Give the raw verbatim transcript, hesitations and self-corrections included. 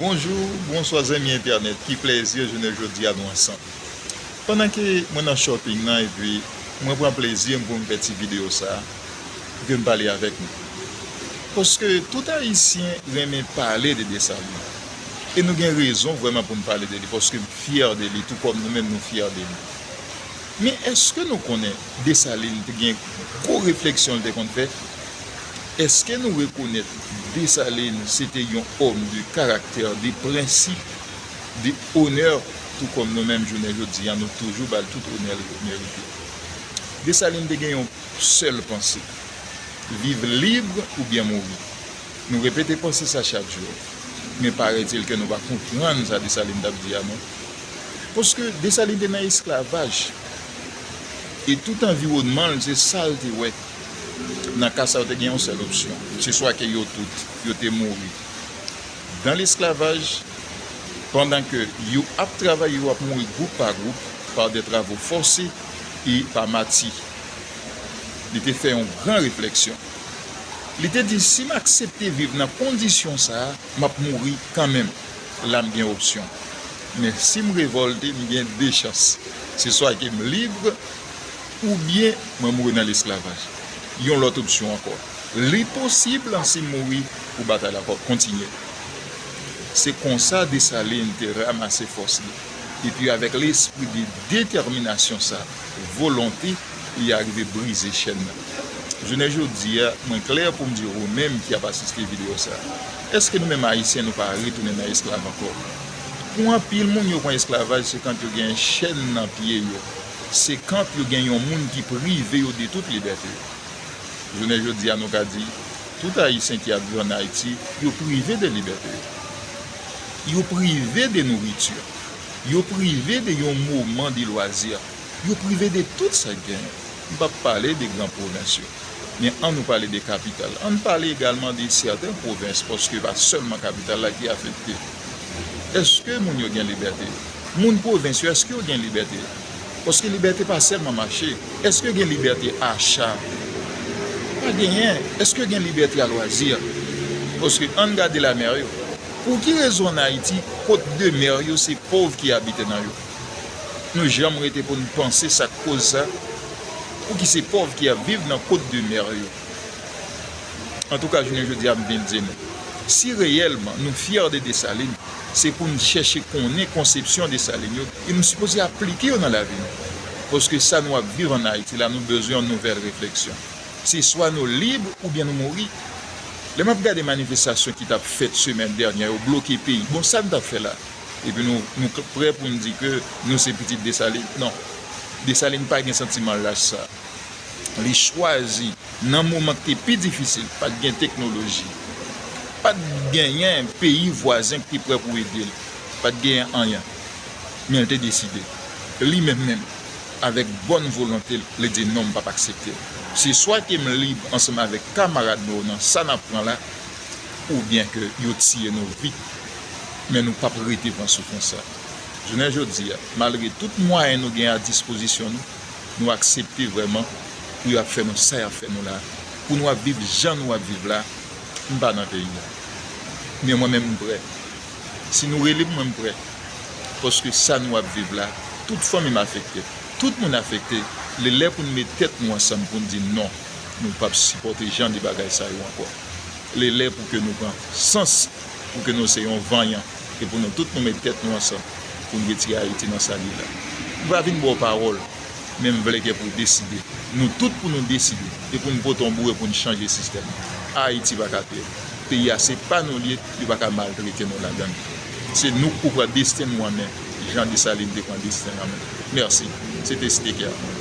Bonjou, bonswa zanmi entènèt, ki plèzi jounen jodi a nou ansanm. Pandan ke mwen nan shopping nan epi mwen pran plezi m pou m fè ti videyo sa a, pou ke m pale avèk nou. Paske tout Ayisyen renmen pale de Desalin. E nou gen rezon vrèman pou n pale de li, paske m fyè de li, tou kòm nou menm nou fyè de li. Men èske nou konnen Desalin te gen gwo refleksyon l te konn fè? Èske nou rekonèt Desalin se te yon òm de karaktè, de prensip, de onè, tou kòm nou menm jounen jodi a, nou toujou ba l tout onè l merite? Desalin te gen yon sèl panse, viv lib oubyen mouri. Nou repete panse sa chak jou. Men parètil ke nou pa konprann sa Desalin t ap di a non. Paske Desalin te nan esklavaj. E tout anviwònman l, se sa l te wè. Nan ka sa yo te gen yon sèl opsyon. Se swa ke yo tout, yo te mouri dan lesklavaj, pandan ke yo ap travay, yo ap mouri gwoup pa gwoup, pa de travo fòse e pa mati. Li te fè yon gran refleksyon. Li te di, si m aksepte viv nan kondisyon sa a, m ap mouri kanmenm. La m gen opsyon. Men si m revòlte, m gen de chans. Se swa ke m lib, oubyen mwen mouri nan lesklavaj. Yon lòt opsyon ankò. Li posib si m mouri pou batay la kontinye. Se konsa Desalin te ranmase fòs li. Epi avèk lespri de detèminasyon sa, volonte, li arive brize chèn nan. Jounen jodi a, mwen klè pou m di ou menm ki ap asiste videyo sa, èske nou menm Ayisyen nou pa retounen nan esklav ankò? Pou anpil moun, yo pran esklavaj se kan yo gen chèn nan pye yo, se kan yo gen yon moun ki prive yo de tout libète yo. Jounen jodi a, nou ka di, tout Ayisyen ki ap viv ann Ayiti, yo prive de libète yo. Yo prive de nouriti. Yo prive de yon moman de lwazi. Yo prive de tout sa k genyen. M p ap pale de gran pwovens yo. Men ann nou pale de kapital. Ann pale egalman de sèten pwovens, paske pa sèlman kapital la ki afekte. Èske moun yo gen libète? Moun pwovens yo, èske yo gen libète? Paske libète pa sèlman mache. Èske gen libète acha? Pa genyen. Èske gen libète a lwazi? Paske ann gade lamè yo. Pou ki rezon ann Ayiti, kot de mè yo, se pòv ki abite nan yo? Nou janm rete pou n panse sa k koz sa? Pouki se pòv ki ap viv nan kot de mè yo? Antouka, jounen jodi a, m vin di nou, si reyèlman nou fyè de Desalin, se pou n chèche konnen konsepsyon Desalin yo, e nou sipoze aplike yo nan lavi nou. Paske sa nou ap viv ann Ayiti la, nou bezwen yon nouvèl refleksyon. Se swa nou lib oubyen nou mouri. Lè m ap gade manifestasyon ki t ap fèt semèn dènyè, yo bloke peyi. Bon, sa n t ap fè la? Epi nou, nou k-, prè pou n di ke nou se pitit Desalin? Non. Desalin pa gen santiman lach sa. Li chwazi, nan moman ki te pi difisil, pa t gen teknoloji, pa t genyen peyi vwazen ki te prè pou ede l, pa t genyen anyen. Men l te deside, li menm menm, avèk bòn volonte l, li di, non, m p ap aksepte. Se swa ke m lib ansanm avèk kamarad mwen yo nan sa n ap pran la, oubyen ke yo tiye nou vit, men nou p ap rete pran soufrans sa. Jounen jodi a, malgre tout mwayen nou gen a dispozisyon nou, nou aksepte vrèman pou y ap fè nou sa y ap fè nou la, pou nou ap viv jan nou ap viv la, m pa nan peyi a. Men mwen menm m prè. Si nou rele m, mwen m prè. Paske sa nou ap viv la, tout fanmi m afekte, tout moun afekte, li lè pou n met tèt nou ansanm pou n di non, nou p ap sipòte jan de bagay sa yo ankò. Li lè pou ke nou pran sans, pou ke nou se yon vanyan, e pou nou tout nou met tèt nou ansanm, pou n retire Ayiti nan sa li la. M pa vin ba w pawòl, men m vle ke pou w deside. Nou tout pou nou deside, e pou n pote yon boure pou n chanje sistèm nan. Ayiti pa ka pèdi. Peyi a se pa nou l ye, yo pa ka maltrete nou ladan l. Se nou k pou pran desten nou an men, jan Desalin te pran desten l an men. Mèsi. Se te Steker.